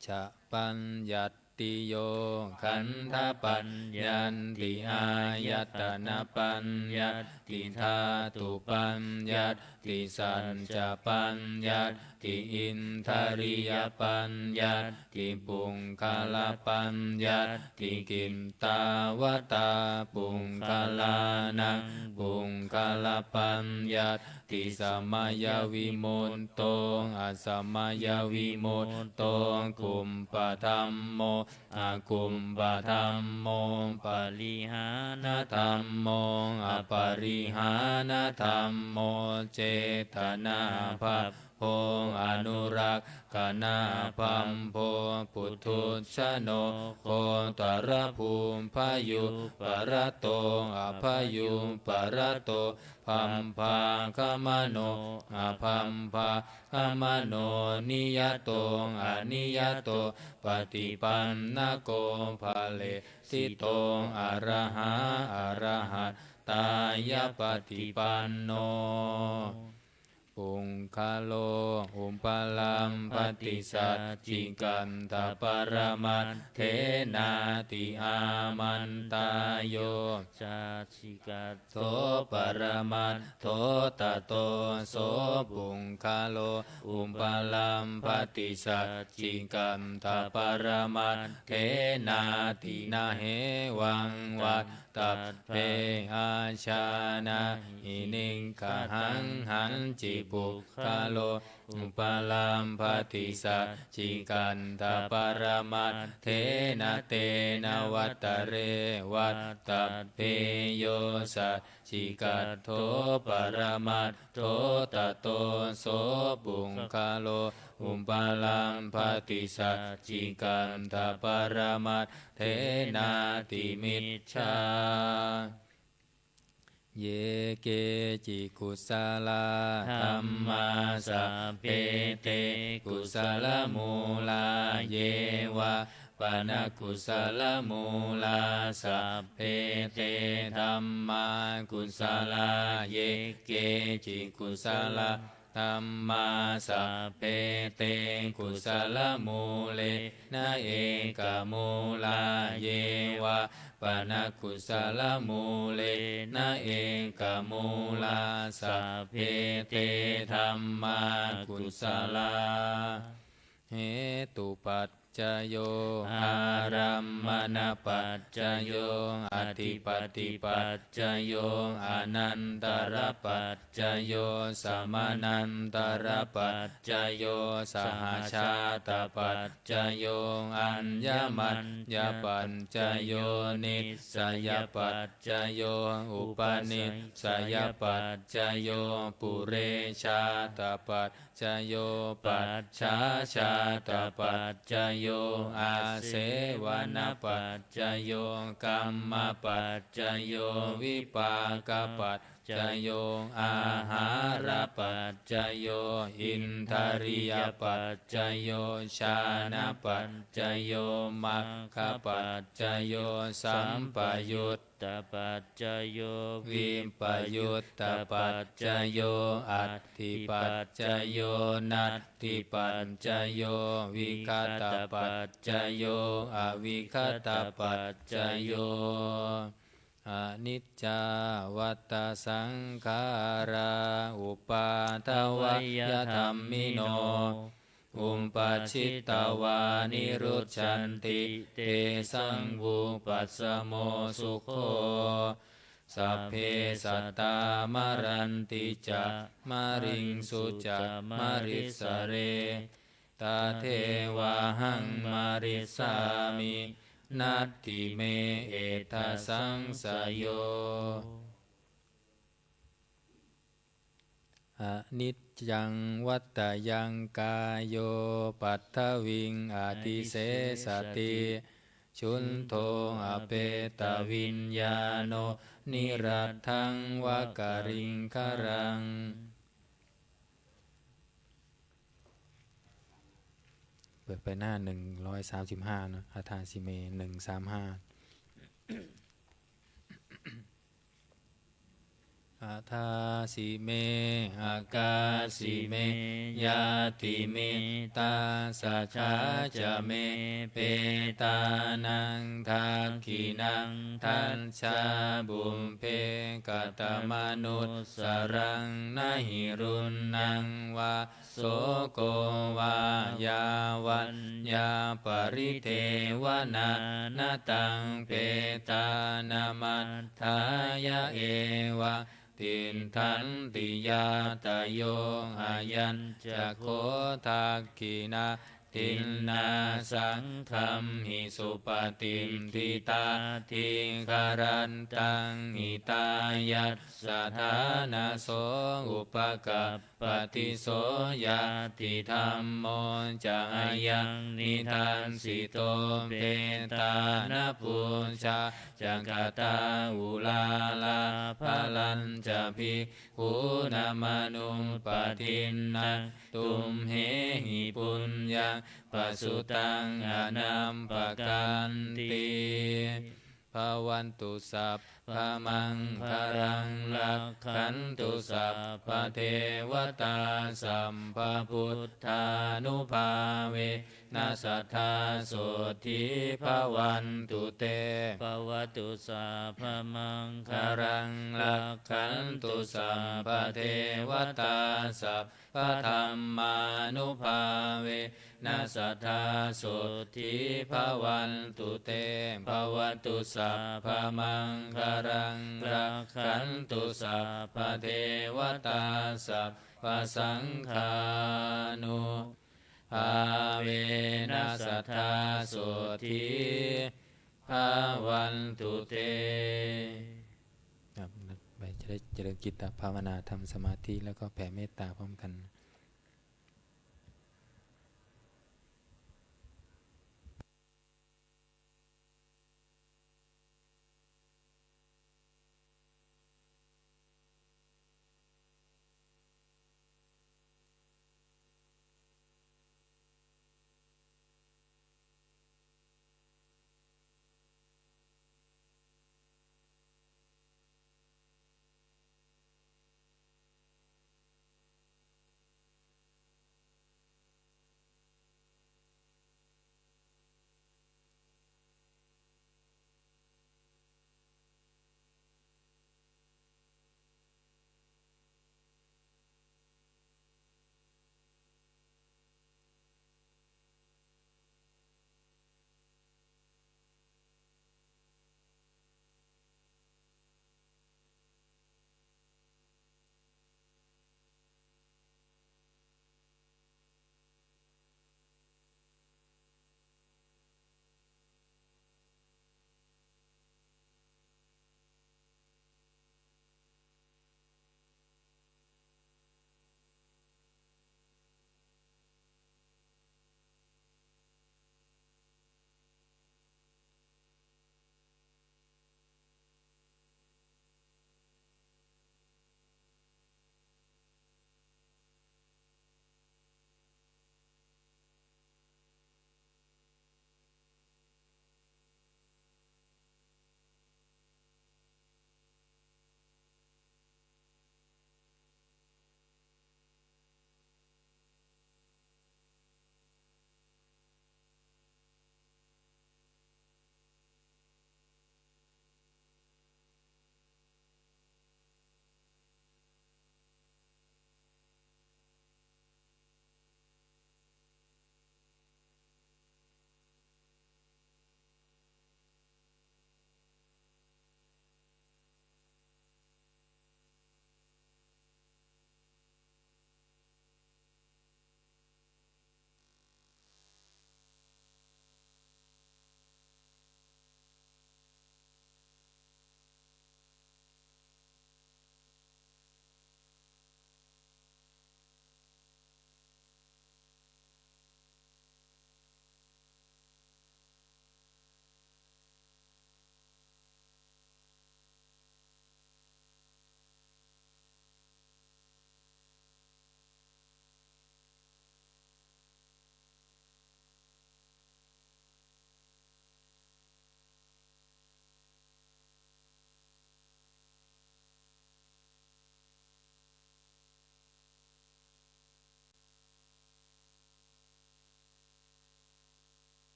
Cha paññattiyo khandhapaññatti, āyatanapaññatti, dhātupaññatti, saccapaññatti, indriyapaññatti, puggalapaññatti. Kittāvatā puggalānaṃ puggalapaññatti, samayavimutto asamayavimutto, kuppadhammo akuppadhammo, parihānadhammo aparihānadhammo, cetanābhabbo anurakkhanābhabbo, puthujjano gotrabhū, bhayūparato abhayūparato, bhabbāgamano abhabbāgamano, niyato aniyato, paṭipannako phale- sito arahā arahattāya paṭipanno. Puggalo upalabbhati saccikaṭṭhaparamaṭṭhenāti? Āmantā. Yo saccikaṭṭho paramaṭṭho, tato so puggalo upalabbhati saccikaṭṭhaparamaṭṭhenāti? Na hevaṃ vattabbe. Ājānāhi niggahaṃ. Hañci puggalo upalabbhati saccikaṭṭhaparamaṭṭhena, tena vata re vattabbe. Yo sac cikaṭṭho paramaṭṭho, tato so puggalo upalabbhati saccikaṭṭhaparamaṭṭhenāti micchā. Ye keci kusalā dhammā, sabbe te kusalamūlā. Ye vā pana kusalamūlā, sabbe te dhammā kusalā. Ye keci kusalā dhammā, sabbe te kusalamūlena ekamūlā. Ye vā pana kusalamūlena ekamūlā, sabbe te dhammā kusalā. Hetupaccayo, ārammaṇapaccayo, adhipatipaccayo, anantarapaccayo, samanantarapaccayo, sahajātapaccayo, aññamaññapaccayo, nissayapaccayo, upanissayapaccayo, purejātapac cayo, pacchājātapaccayo, āsevanapaccayo, kammapaccayo, vipākapaccayo, āhārapaccayo, indriyapaccayo, jhānapaccayo, maggapaccayo, sampayut tapaccayo, vippayuttapaccayo, atthipaccayo, natthipaccayo, vigatapaccayo, avigatapaccayo. Aniccā vata saṅkhārā, uppādavayadhammino, uppajjitvā nirujjhanti, tesaṃ vūpasamo sukho. Sabbe sattā maranti ca, mariṃsu ca marissare, tathevāhaṃ marissāmi, natthi me ettha saṃsayo. Aniccaṃ vattayaṃ kāyo paṭhaviṃ adhisessati, chuddho apetaviññāṇo niratthaṃ va kaliṅgaraṃ. เปิดไปหน้าหนึ่งร้อยสามสิบห้านะ Adāsi me หนึ่งสามห้า Adāsi me akāsi me ñātimittā sakhā ca me petānaṃ dakkhiṇaṃ dajjā pubbe katamanussaraṃ na hi ruṇṇaṃ vā soko vā yā vaññā paridevanā na taṃ petānamatthāya eva tiṭṭhanti ñātayo. Ayañca kho dakkhiṇā dinnā saṅghamhi supatiṭṭhitā dīgharattaṃ hitāyassa ṭhānaso upakappati. So ñātidhammo ca ayaṃ nidassito petāna pūjā ca katā uḷārā balañca bhikkhūnamanuppadinnaṃ tumhehi puññaṃ pasutaṃ anappakanti. Bhavantu sabbamaṅgalaṃ rakkhantu sabbadevatā sabbabuddhānubhāvena sadā sotthī bhavantu te. Bhavatu sabbamaṅgalaṃ rakkhantu sabbadevatā sabba dhammānubhāvena sadā sotthī bhavantu te. Bhavatu sabbamaṅgalaṃ rakkhantu sabbadevatā sabbasaṅghānubhāvena sadā sotthī bhavantu te. ครับ ไปเจริญ เจริญจิตตภาวนา ทำสมาธิ แล้วก็แผ่เมตตาพร้อมกัน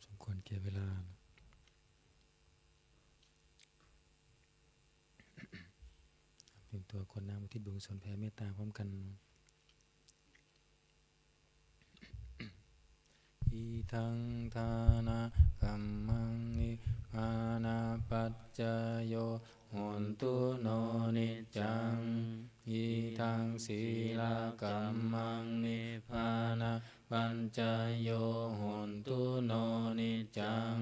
สมควรแก่เวลา เตรียมตัวกรวดน้ำอุทิศบุญกุศลแผ่เมตตาพร้อมกัน Idaṃ dānakammaṃ nibbānapaccayo hotu no niccaṃ. Idaṃ sīlakammaṃ nibbānapaccayo hotu no niccaṃ.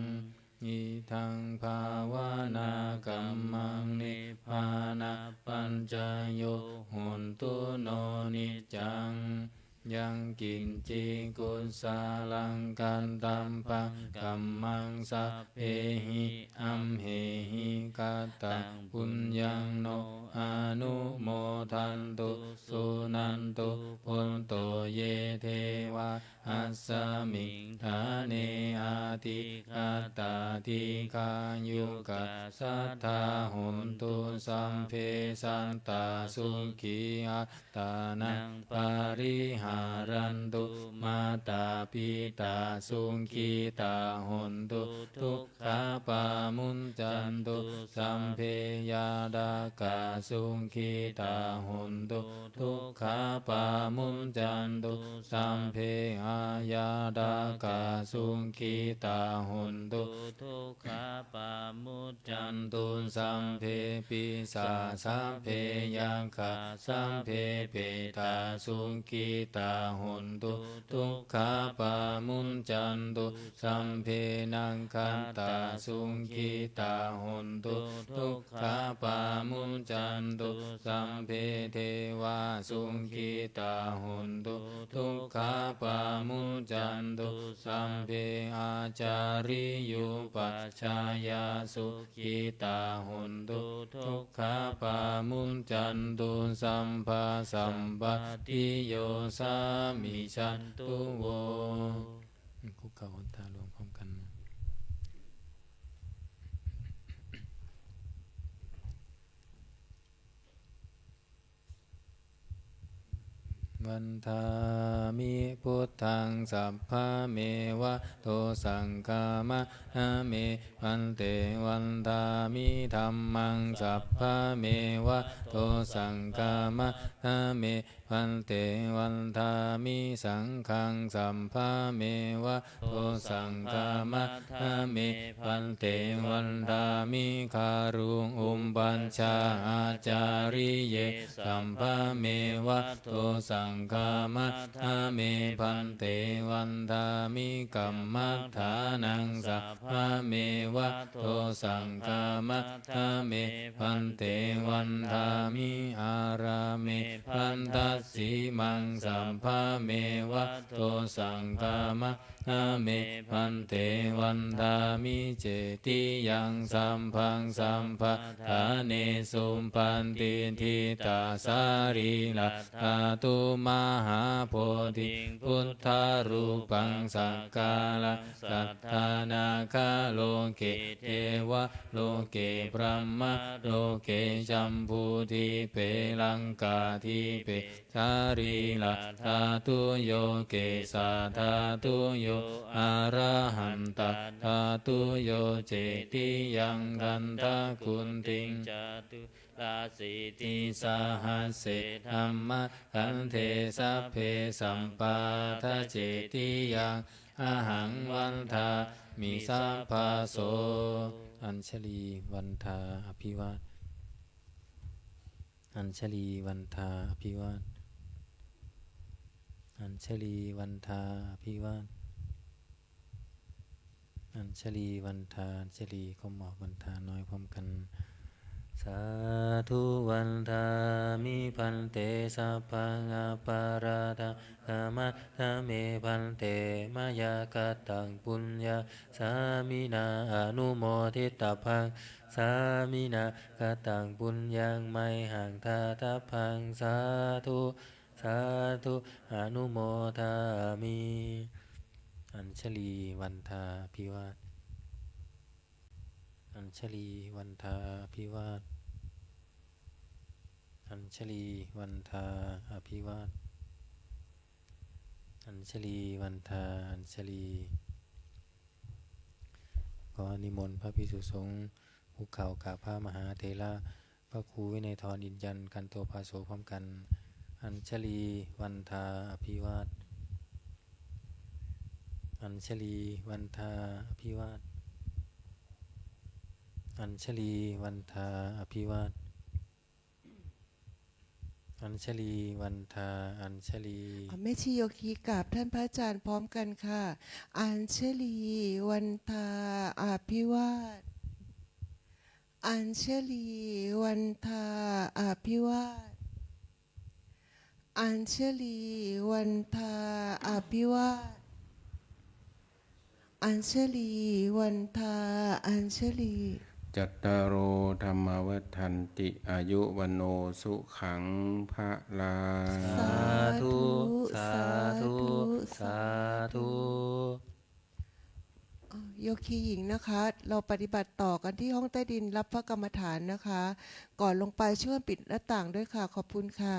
Idaṃ bhāvanākammaṃ nibbānapaccayo hotu no niccaṃ. Yaṃ kiñci kusalaṃ kattabbaṃ kammaṃ sabbehi amhehi kataṃ puññaṃ no anumodantu suṇantu bhonto ye devā asmiṃ ṭhāne adhigatā dīghāyukā sadā hontu sabbe sattā sukhī attānaṃ pariharantu. Mātā pitā sukhitā hontu dukkhā pamuccantu sabbe ñātakā sukhitā hontu dukkhā pamuccantu sabbe aññātakā sukhitā hontu dukkhā pamuccantu sabbe pisā sabbe yakkhā sabbe petā sukhitā hontu dukkhā pamuccantu sabbe nakkhattā sukhitā hontu dukkhā pamuccantu sabbe devā sukhitā hontu dukkhā pamuccantu sabbe ācariyupajjhāyā sukhitā hontu dukkhā pamuccantu sabbasampattiyosā micchantu vo. คุกเข่าหนตาหลวงพร้อมกัน Vandāmi buddhaṃ sabbameva dosaṃ khamatha me bhante. Vandāmi dhammaṃ sabbameva dosaṃ khamatha me bhante. Vandāmi saṅghaṃ sabbameva dosaṃ khamatha me bhante. Vandāmi guruṃ upajjhāyācariye sabbameva dosaṃ khamatha me bhante. Vandāmi kammaṭṭhānaṃ sabbameva dosaṃ khamatha me bhante. Vandāmi ārāme bhaddasīmaṃ sabbameva dosaṃ khamatha me bhante. Vandāmi cetiyaṃ sabbaṃ sabbaṭṭhānesu patiṭṭhitā sarīradhātu mahābodhiṃ buddharūpaṃ sakkāraṃ satthā nāgaloke devaloke brahmaloke jambudīpe laṅkādīpe sarīradhātuyo kesadhātuyo arahantatthattuyo cetiyaṃ gandhaguṭiṃ caturāsītisahassadhammakkhandhe sabbe sabbāta cetiyaṃ ahaṃ vandāmi sabbaso. Añjalī vandā abhivād. Añjalī vandā abhivād. Añjalī vandā abhivād. Añjalī vandā, añjalī ก้มออก vandā น้อยพร้อมกัน Sādhu vandāmi bhante sabbaṃ aparādhaṃ khamatha me bhante. Mayā kataṃ puññaṃ sāminā anumoditabbaṃ, sāminā kataṃ puññaṃ mayhaṃ dātabbaṃ. Sādhu sādhu anumodāmi. Añjalī vandā abhivād. Añjalī vandā abhivād. Añjalī vandā abhivād. Añjalī vandā, añjalī. ขอนิมนต์พระภิกษุสงฆ์คุกเข่ากับพระมหาเถระ พระครูวินัยธร อินทร์จันทร์ กันโตภาโส พร้อมกัน อัญชลีวันทาอภิวาท อัญชลีวันทาอภิวาท อัญชลีวันทาอภิวาท อัญชลีวันทา อัญชลี อ่ะ แม่ชีโยคีกราบท่านพระอาจารย์พร้อมกันค่ะ อัญชลีวันทาอภิวาท อัญชลีวันทาอภิวาท อัญชลีวันทาอภิวาท อัญชลีวันทา อัญชลี Cattāro dhammā vaḍḍhanti āyu vaṇṇo sukhaṃ balaṃ. สาธุ สาธุ สาธุ อ่ะ โยคีหญิงนะคะ เราปฏิบัติต่อกันที่ห้องใต้ดินรับพระกรรมฐานนะคะ ก่อนลงไปช่วยปิดหน้าต่างด้วยค่ะ ขอบคุณค่ะ